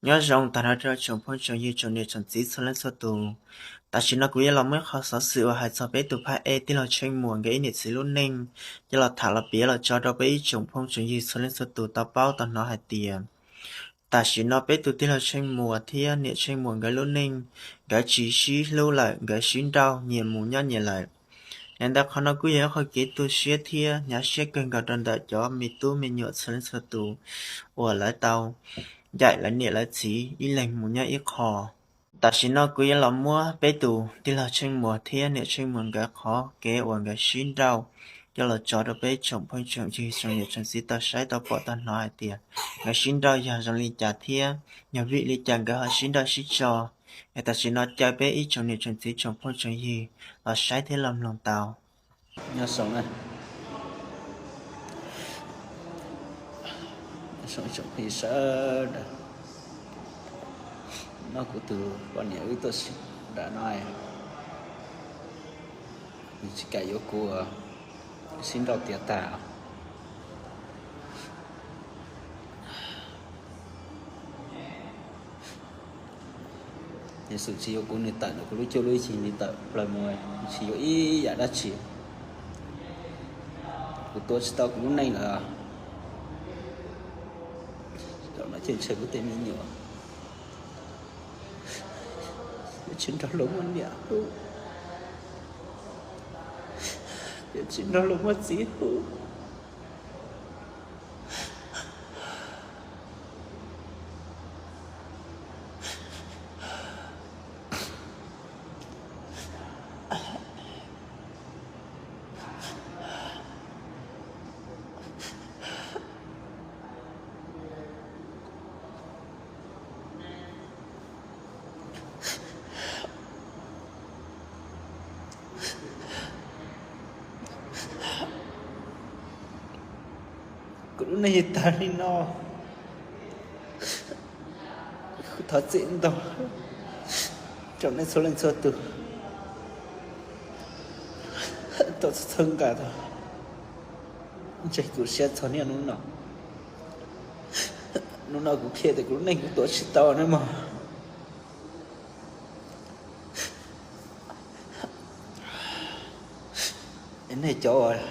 Nyob zoo tag nrho rau tsoom phooj tsoom ywg tsoom niam tsoom txiv txhua leej txhua tus. Tam sim no kuv yuav los muab ib qho xov xwm uas hais txog peb tus phaj ej tij laug Tsheej Muas nkawd ib niam txiv lub neej, coj los tham los piav los tso rau peb ib tsoom phooj tsoom ywg txhua leej txhua tus tau paub tau hnov hais tias tam sim no peb tus tij laug Tsheej Muas thiab niam Tsheej Muas nkawd lub neej, nkawd tsis sib hlub lawm, nkawd sib nrauj nyias mus nyob nyias lawm. Yog ntawd qhov no kuj yog ib qho kev tu siab thiab hnyav siab kawg nkaus rau ntawm cov me tub me nyuam txhua leej txhua tus uas lawv tau ncaim lawv niam lawv txiv ib leeg mus nyob ib qho. Tam sim no kuv yuav los muab peb tus tij laug Tsheej Muas thiab niam Tsheej Muas nkawd qhov kev uas nkawd sib nrauj coj los tso rau peb tsoom phooj tsoom ywg tsoom niam tsoom txiv tau saib tau pom tau hnov hais tias nkawd sib nrauj yog zoo li cas thiab yog vim li cas nkawd ho sib nrauj sib tso. Es tam sim no caw peb ib tsoom niam tsoom txiv tsoom phooj tsoom ywg los saib thiab los mloog tau. Nyob zoo, nyob zoo tsoom phooj ywg sawv daws. No kuv tus poj niam wb tuaj sib nrauj no, nws tsis kam yuav kuv, sib nrauj tiav tas. Nws xum tsis yuav kuv, nws tawm ntawm kuv lub cuab lub yig, nws tawm plaws mus, nws tsis yuav ib yam dab tsi. Kuv tuav tsis tau kuv lub neej lawm. Zaum no ces ntshe kuv tej me nyuam yuav tsis nrog luag muaj niam hlub, yuav tsis nrog luag muaj txiv hlub. Kuv lub neej tag li no, kuv thov txim ntau rau nej txhua leej txhua tus, tau txhawb nqa tau ntseg kuv siab txog niaj hnub no. Hnub no kuv qhia tias kuv lub neej kuv tuav tsis tau ne mog. Nej cov uas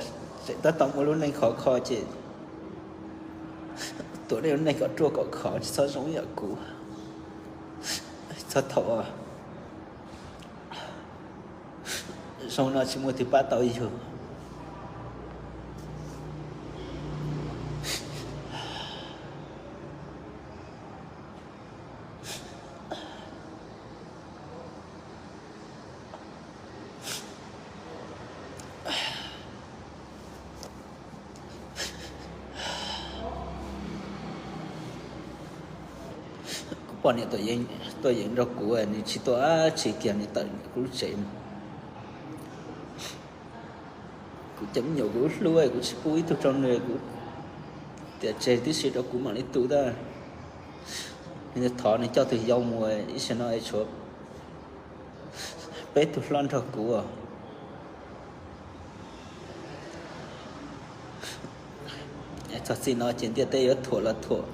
tseem tab tom muaj lub neej khov kho ces tuav nej lub neej kom ruaj kom khov, tsis txhob zoo ib yam kuv. Txog thaum zoo no tsis muaj twg pab tau yus. Kuv poj niam tuaj yeem nrog kuv, nws tsis tuaj dab tsi kiag, nws tawm kuv lub tsev mus. Kuv cov me nyuam kuv hlub, kuv tsis pub ib tug rau nws, kuv tias tseg tib si rau kuv mam li tu ntag. Nws thov nws coj tus yau mus, ib sij no es tshuav peb tug hlob nrog kuv. Txog txij no ces ntiaj teb yuav thuam los thuam,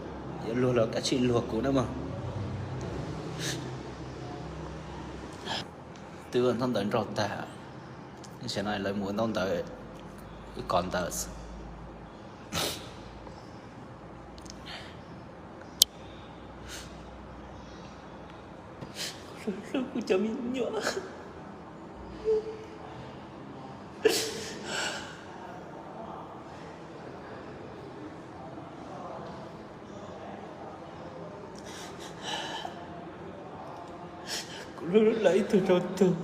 yuav luag los kav tsij luag kuv na mog. Twb ua ntaub ntawv nrog tag, ib sij no lawv mus ua ntaub ntawv, wb kov ntawv. Hlub kuv cov me nyuam. Kuv hlub lawv ib tug rau tug.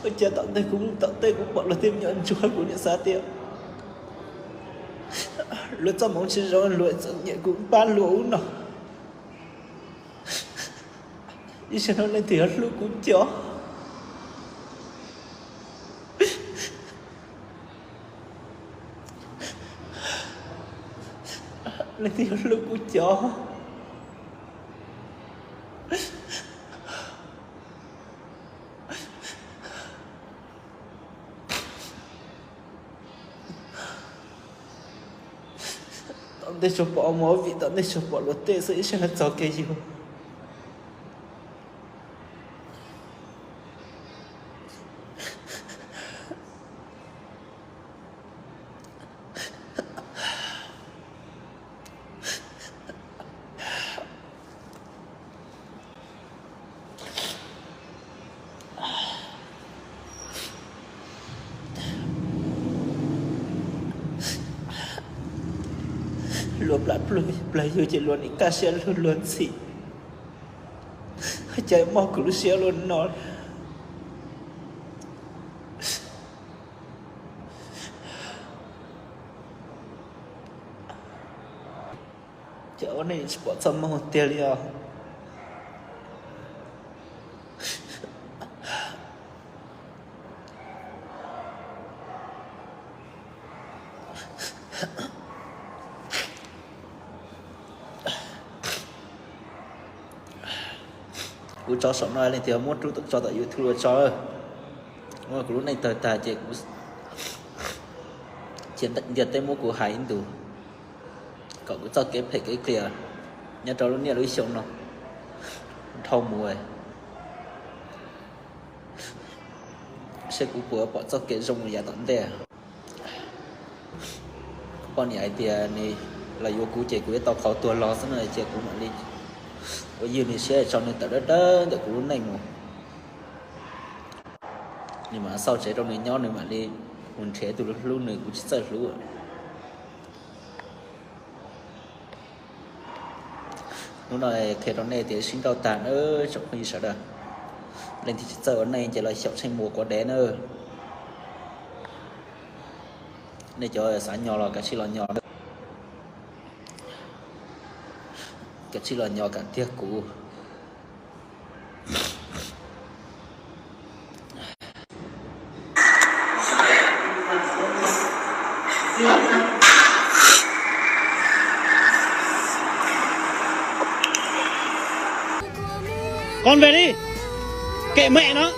Ua cas tom ntej kuv mus tom tej kuv pom luag tej me nyuam ntsuag, kuv niam xav tias luag txoj hmoov tsis zoo, luag txom nyem kuv pab luag ub no. Ib sij no leej twg yuav hlub kuv cov? Leej twg yuav hlub kuv cov? Tom ntej tsuas pom ob mus ob vim, tom ntej tsuas pom luag tej xwb, ib sij hawm txog kev yug. Luag plam plawg yug ces luag nim kaj siab luag luag ntxhi. Cas mob kuv lub siab luaj no. Ces ua neej tsis pom txoj moo tiag li os. Kuv tso saum no leej twg muab rub tso tom YouTube los tso. Kuv lub neej tawg tag ces kuv cia ntiaj teb muab kuv hais ib ntus, kom kuv txoj kev phem kev qias nyob rau lub niaj lub xyoo no dhau mus, seb kuv puas pom txoj kev zoo yav tom ntej. Poj niam hais tias nws los yuav kuv ces kuv yuav tau qhov tuag los xwb no ces kuv mam li ua ywg nws siab tso nws tawm dawb dawb ntawm kuv lub neej mus. Nws mam xauj tsev rau nws nyob, nws mam li mus nrhiav tus hlub nws, kuv tsis txawj hlub. Hnub no qhia rau nej tias sib nrauj tag nawb tsoom phooj ywg sawv daws. Leej twg tsis txawj ua neej ces los xyaum tsheej muas quav dev nawb. Nej cov xav nyo los kav tsij los nyo, kav tsij los nyo kam tiag kuv. Con về đi. Kệ mẹ nó.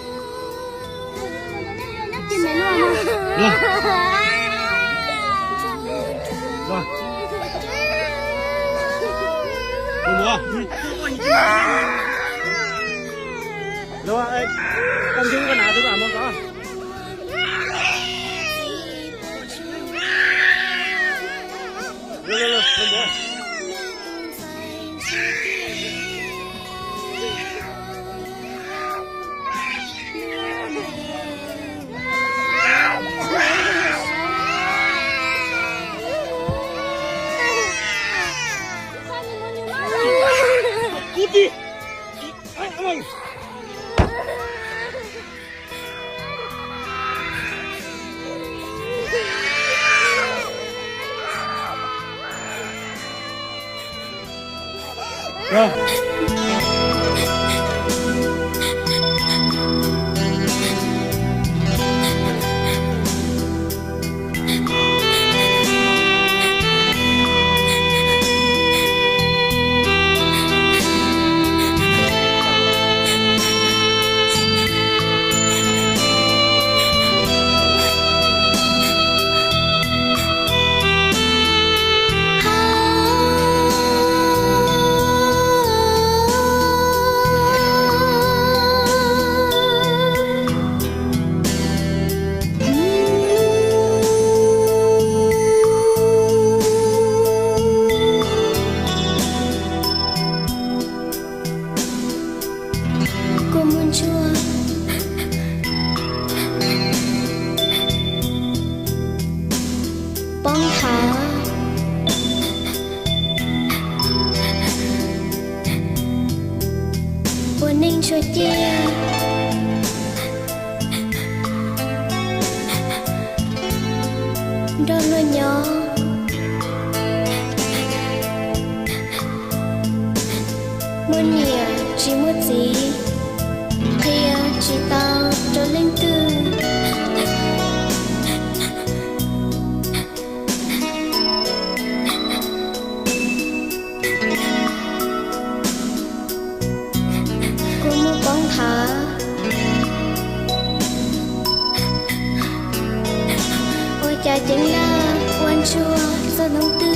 Kua muag ntsuag poob nthav, ua neej ntsuag ciaj nrog luag nyob, muaj niam tsis muaj txiv, qhia tsis tau rau leej twg. Kua muag poob nthav, ua cas ceev lawm ua ntsuag txog hnub twg.